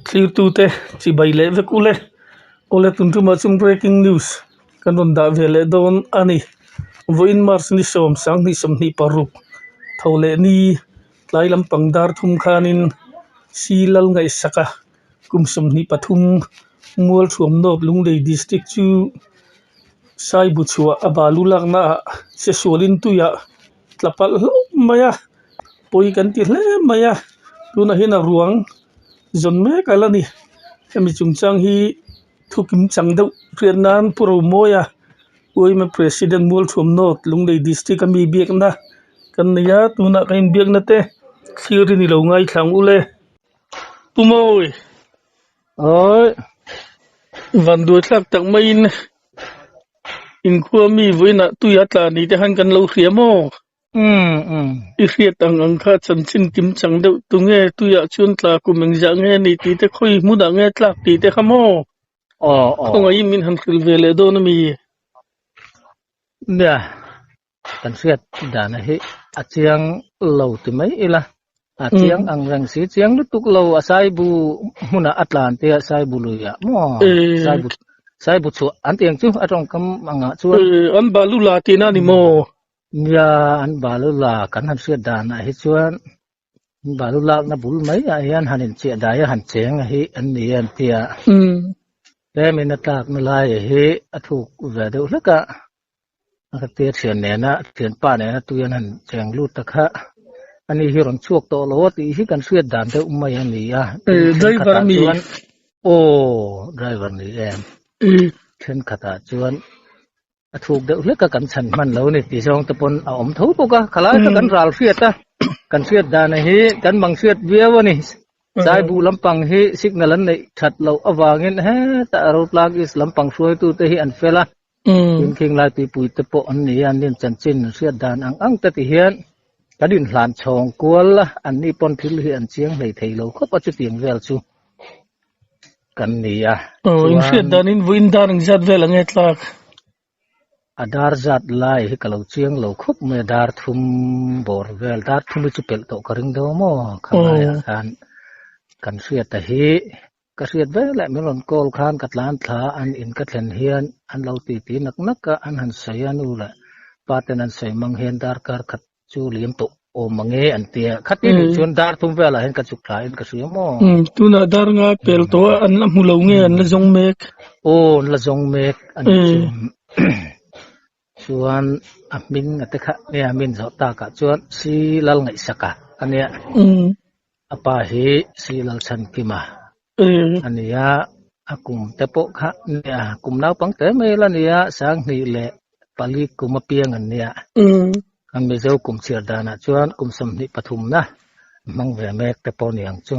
Thlirtute chibai leh vek ule. Awle tun tumah chuan breaking news kan rawn dah ve leh dawn a ni. Vawiin March ni sawm sanghnih sawmhnih paruk tho leh ni tlai lampang dar thum khanin Si Lal ngaihsaka kum 23 Mualthuam North Lunglei District chu Saibu chhuah a balu laknaah che sualin tuiah tla palh hlauh mai a, pawi kan ti hle mai a, tunah hian a ruang zawn mek a la ni. Hemi chungchang hi thu kim chang deuh hriat nan Pu Romawia Uaima President Mualthuam North Lunglei District a mi biakna kan nei a, tunah kan inbiakna te thlir i ni lo ngaithla ang ule. Pu Mawi. Awi. Van duai thlak tak maiin inkhua mi vawiinah tui a tla ni te khan kan lo hria maw? Umm umm. I hriat ang ang kha chanchin kim chang deuh tunge tuiah chuan tla kum engzah nge ni tih te khawi hmunah nge tlak tih te kha maw? Aw aw. Khawngaihin min han hrilh ve leh dawn a mi? Nia, kan hriat dana hi a chiang lo ti mai ila, a chiang ang reng si, chiang lutuk lo a saibu hmunah a tlan te a saibu luiah maw saibu saibu chhuah an tiang chu a tawngkam angah chuan. An balu la tihna a ni maw? Nia, an balu la kan han hriat danah hi chuan an balu lakna bul maiah hian han inchiah dai a han cheng a hi an ni an tia. Tlemin a tlakna lai hi a thuk ve deuh hlek a. A ka tia thian nena thianpa nena tui an han cheng lut ta kha ani hi rawn chhuak tawh lo a tih hi kan hriat dan deuh mai a ni a. Driver a mi? Aw driver ni em. Thenkhatah chuan a thuk deuh hlek a kan chhan hman lo ni tih zawng te pawn a awm tho bawk a khalai kha kan ral hriat a kan hriat dan hi kan mang hriat viau a ni Saibu lampang hi signal an neih that loh avangin hetah Rotlang East lampang hruaitu te hi an fel a tin khing lai tuipui te pawh an ni a an nin chanchin an hriat dan ang ang te ti hian kan inhlan chhawng kual a an ni pawn thil hi an chiang hlei thei lo khawp a chutiang vel chu kan ni a. Aw inhriat danin vawiin dar engzat vel ang e tlak? A dar zat lai hi ka lo chiang lo khawp mai a, dar thum bawr vel, dar thum hi chu pelh tawh ka ring deuh a maw khalaiah khan kan hriat a hi ka hriat veleh min rawn call khan ka tlan thla an in ka thlen hian an lo ti ti nak nak a, an han sawi a nu leh pa ten an sawi mang hian darkar khat Chu liam tawh awm ang e an ti a, khati nih chuan dar thum velah hian ka chuk thla in ka hria maw? Umm, tunah dar nga pel tawh a, an la hmu lo nge an la zawng mek? Aw, an la zawng mek a nih chu. Chuan a hming a te kha nge a min zawh takah chuan Si Lal Ngaihsaka a nia. A pa hi Si Lal Chhankima a ni a, a kum te pawh kha nia, kum naupang te mai la nia, 2004 kum apiang an nia. Kan Mizo kum chhiar danah chuan kum 23 na hmang ve mek te pawh ni ang chu.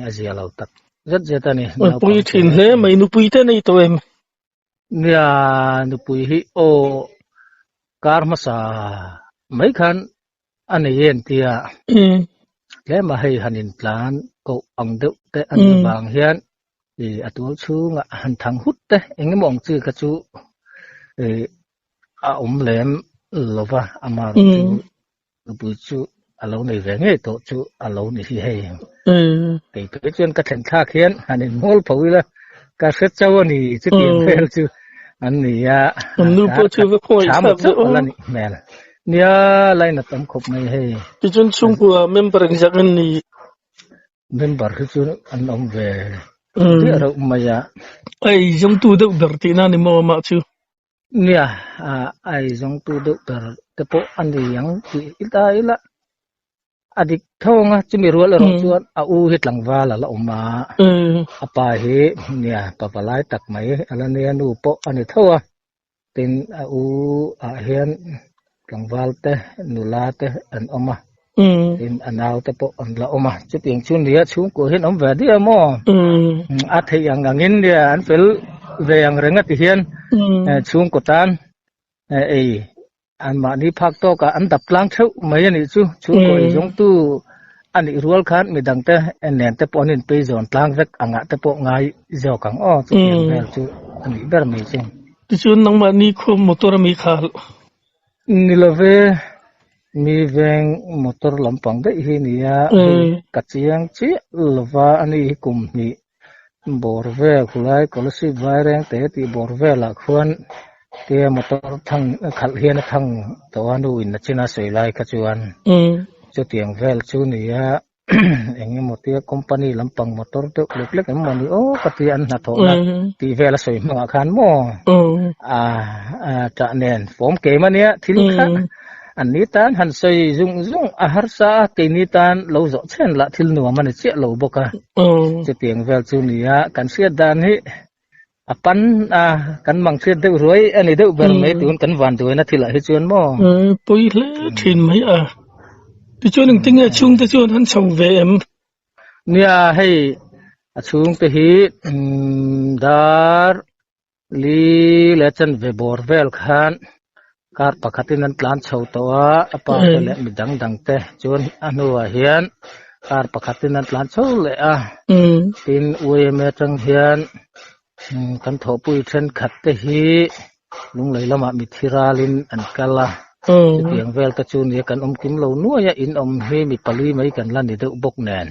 A zia lo tak zet zet a ni. Pui thin hle mai, nupui te nei tawh em? Nia, nupui hi aw kar hmasa mai khan a nei em tia tlema hei han intlan koh ang deuh te a nih avang hian ih a tual chhungah han thang hut te eng emaw ang chi kha chu ih a awm lem lo va ama chu nupui chu a lo nei ve ngei tawh chu a lo ni hi hei kei phei chuan ka thlen thlak hian han inhmual pho ila ka hre chauh a ni chutiang vel chu an ni a An nu pawh chu va khawngaih thlak ve aw. La nih hmel. Nia lainat tam khawp mai hei. Tichuan chhungkua member engzah nge ni? Member hi chu an awm ve diah reuh mai a. A eizawngtu deuh ber tihna ni maw amah chu? Nia, a eizawngtu deuh ber te pawh a ni ang tih ila ila. A dik tho ang a, chumi rual erawh chuan a u hi tlangval a la awm a, a pa hi nia pa palai tak mai a la nia nu pawh a ni tho a, tin a u ah hian tlangval te nula te an awm a, tin a nau te pawh an la awm a, chutiang chu nia chhungkua hian awm ve diah maw, a theih ang angin nia an fel ve ang reng a ti hian chhungkaw tan ei Anmahni phak tawkah an dap tlang theuh mai a nih chu. Chhungkaw eizawngtu a nih rual khan midangte nen te pawh an inpei zawn tlang vek angah te pawh ngai zawk ang aw chutiang vel chu a nih ber mai chu. Tichuan nangmahni khaw motor a mi khal? Ni love. Mi veng motor lampang daih hi nia hei ka chiang chiah lova a ni hi kum hnih bawr vel khulai Kolasib Vaireng te tih bawr velah khuan tia motor thang khalh hian a thang tawh a nu in a chin a sawi lai kha chuan chutiang vel chu nia. Eng emaw tia company lampang motor deuh lek lek em maw ni aw ka tia an hnathawhna tih vel a sawi hmangah khan maw ah tah nen form kem ania thil kha an ni tan han sawi zung zung a harsa a keini tan lo zawh chhen lah thil nuam a ni chiah lo bawk a chutiang vel chu nia kan hriat dan hi a pan a kan mang hriat deuh ruai a ni deuh ber mai tun kan van duaina thilah hi chuan maw. Pawi hle thin mai a. Tichuan engtin nge chhungte chuan an chho ve em? Nia hei a chhungte hi dar li leh chanve bawr vel khan kar pakhatin an tlan chho tawh a, a pa te leh mi dang dang te chuan a hnuah hian kar pakhatin an tlan chho leh a, tin UMA atang hian kan thawhpui thenkhat te hi lunglei lamah mithi ralin an kal a, chutiang vel te chu nia kan awm kim lo nuai a, in awm hi mi pali mai kan la ni deuh bawk nen,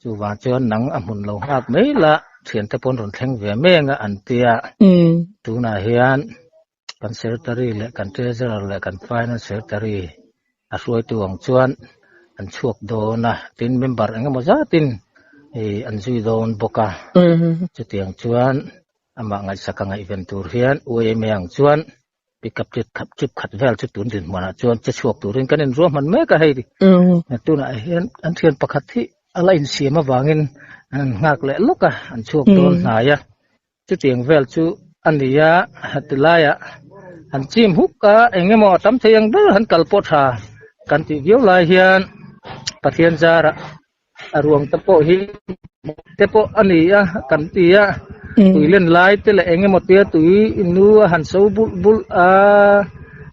chuvang chuan nang a hmun lo nghak mai la thiante pawn rawn thleng ve meng a an tia, tunah hian. Kan secretary leh kan treasurer leh kan finance secretary a hruaitu ang chuan an chhuak dawn a, tin member eng emaw zatin ih an zui dawn bawk a, chutiang chuan amah ngaihsak a ngaihven tur hian UMA ang chuan pickup trip khat trip khat vel chu tun dinhmunah chuan che chhuak turin kan inruahman mek a hei tunah hian an thian pakhat hi a la insiam avangin an nghak leh lawk a, an chhuak dawn hnai a. Chutiang vel chu a ni a, tilaiah han chim huk a, eng emaw a tam thei ang ber han kal pawh tha kan tih viau lai hian Pathian zarah a ruang te pawh hi te pawh a ni a kan ti a, tui len lai te leh eng emaw tia tui nu a han so bulh bulh a,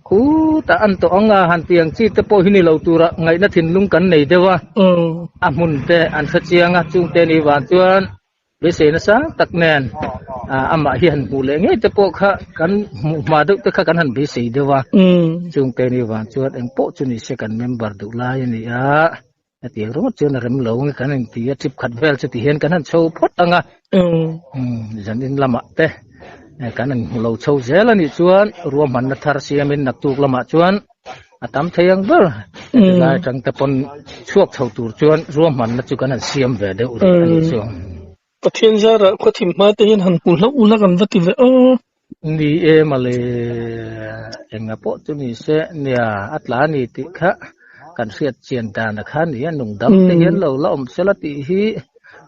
khutah an tawh ang a han ti ang chi te pawh hi ni lo tura ngaihna thinlung kan nei deuh a, a hmun te an hrechiang a, chungte ni vang chuan. Beisei nasa tak nen amah hi han hmuh leh ngei te pawh kha kan hmuh hma deuh te kha kan han beisei deuh a, chung te ni vang chuan eng pawh chu ni se kan member duh lai a ni a, hetiang ringawt chuan a rem lo nge kan inti a, trip khat vel chu ti hian kan han chho phawt ang a, zanin lamah te kan han hmu lo chho zel a nih chuan ruahmanna thar siamin naktuk lamah chuan a tam thei ang ber tilai atang te pawn chhuak chho tur chuan ruahmanna chu kan han siam ve deuh rih a nih chu. Pathian zarah khuathim hma te hian han hmu hlauh ula kan va ti ve aw. Ni e mawle enga pawh chu ni se nia a tla a ni tih kha kan hriat chian dan a kha a ni a nung dam te hian lo la awm sela tih hi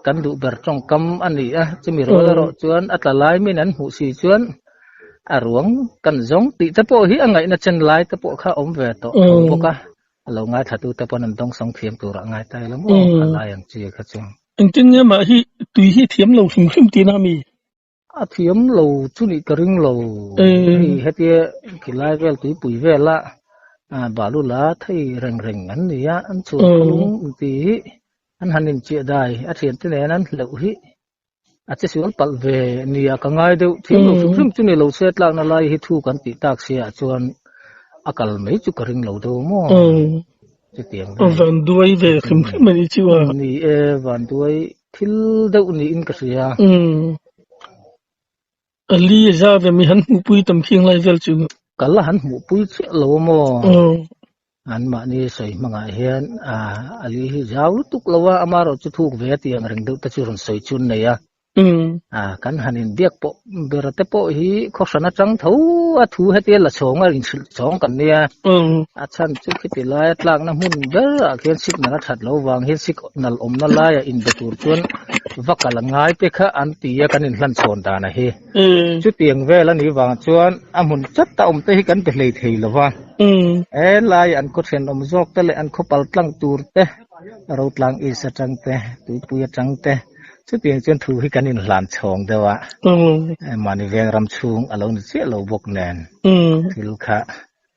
kan duh ber tawngkam a ni a chumi rual erawh chuan a tla lai min an hmuh si chuan A ruang kan zawng tih te pawh hi a ngaihna chen lai te pawh kha awm ve tawh tho bawk a, a lo ngaithla tu te pawn an dawng sawng thiam turah ngai ta ila maw a lai ang chi kha chu. Engtin nge mah hi tui hi thiam lo hrim hrim tihna a mi? A thiam lo chu nih ka ring lo, hei hetia khilai vel tuipui vela balu la thei reng reng an ni a, an chhun khawlung tih hi an han inchiah dai a thiante nen an hleuh hi A che sual palh ve nia ka ngai deuh thiam lo hrim hrim chu ni lo se tlakna lai hi thu kan tih tak sia ah chuan a kal mai chu ka ring lo deuh maw chutiang vel van duai ve hrim hrim a ni chu a ni e van duai thil deuh niin ka hria a li a za ve mi han hmuhpui tam khing lai vel chu kal a han hmuhpui chiah lo maw An mahni sawi hmangah hian a li hi zau lutuk lo a, amaherawh chu thuk ve a tih ang reng deuh te chu rawn sawi chun nei a. Kan han inbiak pawh ber te pawh hi khawhran atang tho a thu hetia la chhawng a inhrilh chhawng kan nia. A chhan chu khiti laia tlakna hmun berah khian signal a that loh vang hian signal awmna laia inbe tur chuan va kal a ngai te kha an ti a kan inhlan chhawn dan a hi. Chutiang vel a nih vang chuan a hmun chat a awm te hi kan pe hlei thei lo va. Helai an khaw thenawm zawk te leh an khaw pal tlang tur te, Rotlang East atang te, Tuipui atang te, chutiang chuan thu hi kan inhlan chhawng deuh a. Mahni veng ram chhung a lo ni chiah lo bawk nen thil kha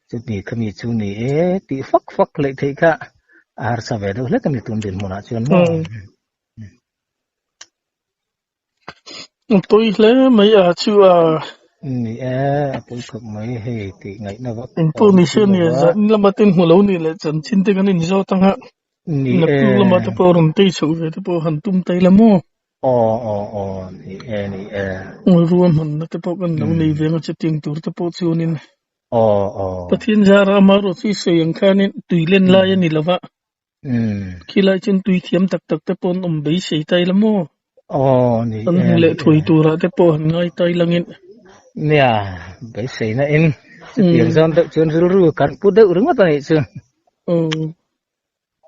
chutni khami chu ni e tih fak fak hleih theih kha a harsa ve deuh hlek a ni tun dinhmunah chuan maw. Tawi hle mai a chu a. Ni e, a pawi khawp mai hei tih ngaihna vak Eng pawh awm ni si se lo nia va. zan lama ten hmu lo nih leh chanchin te kan inzawt ang a, Ni e. naktuk lama te pawh rawn tei chhoh ve te pawh han tum ta ila maw? Aw aw aw ni e ni e. Ruahmanna te pawh kan lo nei ve ang a chutiang tur te pawh chuanin. Aw aw. Pathian zara amaherawh chu i sawi ang khanin tui len lai a ni lo va. Khilai chuan tui thiam tak tak te pawh an awm beisei ta ila maw? Aw ni An e hmu leh ni thui e. turah te pawh han ngai ta ila ngin. Nia, beiseina in chutiang zawn deuh chuan rilru kan pu deuh ringawt a nih chu. Aw,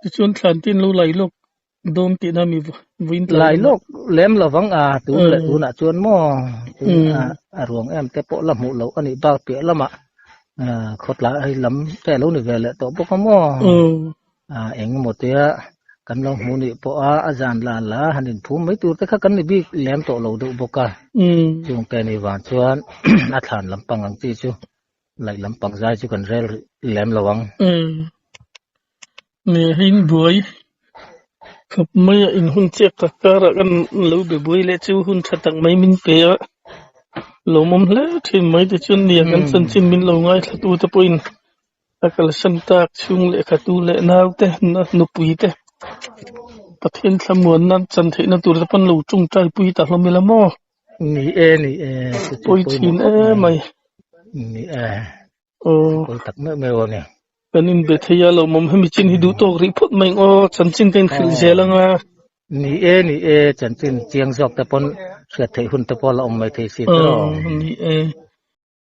tichuan thlan te in lo lai lawk dawn tihna mi vawiin tlai Lai lamah. lawk lem lovang a, tun leh tunah chuan maw tun a ruang em te pawh la hmuh loh a nih bak piah lamah khawtlai hei lam te a lo ni ve leh tawh bawk a maw. Eng emaw tia kan lo hmuh nih pawh a a zan la la han inphum mai tur te kha kan ni bik lem tawh lo deuh bawk a. Chung te ni vang chuan a thlan lampang ang chi chu laih lampang zai chu kan rel rih lem lo ang. Ni a in buai khawp mai a in hun chiak tak karah kan lo be buai leh chu hun tha tak mai min pe a lawmawm hle thin mai te chuan nia kan chanchin min lo ngaithla tu te pawhin a kalsan tak chhung lehkha tu leh nau te nupui te Pathian thlamuanna chan theihna tur te pawn lo tawngtai pui ta hlawm ila maw. Ni e ni e chu chu Pawi pawimawh thin khawp em mai mai. Ni e. Aw. Pawi tak meuh meuh a ni. Kan inbe thei a lawmawm hemi chin hi duh tawk rih phawt mai ang aw, chanchin ka inhrilh zel ang a. Ni e, ni e, chanchin chiang zawk te pawn hriat theih hun te pawh la awm mai thei si tiraw. Aw, ni e.